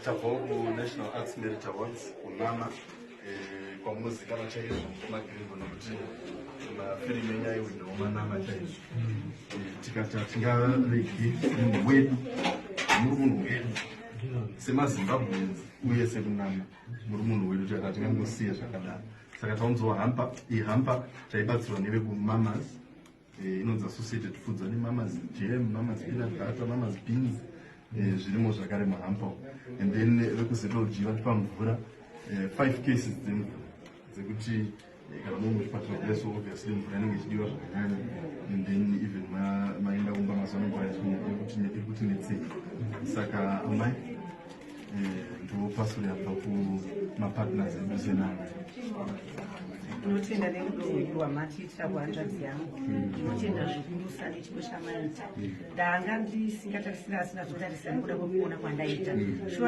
Tabvawo kuNational Arts Merit Awards, kuNAMA, kwamunozikanwa chaizvo kumaGringo, nokuti mafirimu enyu aiwinawo maNAMA chaizvo. Tikati hatingaregi munhu wedu, muri munhu wedu semaZimbabweans uye sekuNAMA muri munhu wedu, tikati hatingangosiye zvakadaro. Saka taunzwa hamper. Iyi hamper taibatsirwa nevekuMamas, inonzi Associated Foods, ane Mamas jam, Mamas peanut butter, Mamas beans, zvirimo zvakare muhamper. And then vekuZLG vatipa mvura, five cases dzemvura dzekuti kana muri muchipatara kudai, so obviously mvura inenge ichidiwa zvakanyanya. And then even maenda kumba, mazuva ano mvura iri kutinetsei. Saka amai, ndo parcel yabva kumapartners edu seNAMA. Ndinotenda nerudo rwenyu rwamatiitira kuhanzvadzi yangu. Ndinotenda zvikurusa nechipo chamaita. Ndanga ndisingatarisira, asina zvotarisira nekuda kwekuona kwandaita shuwa.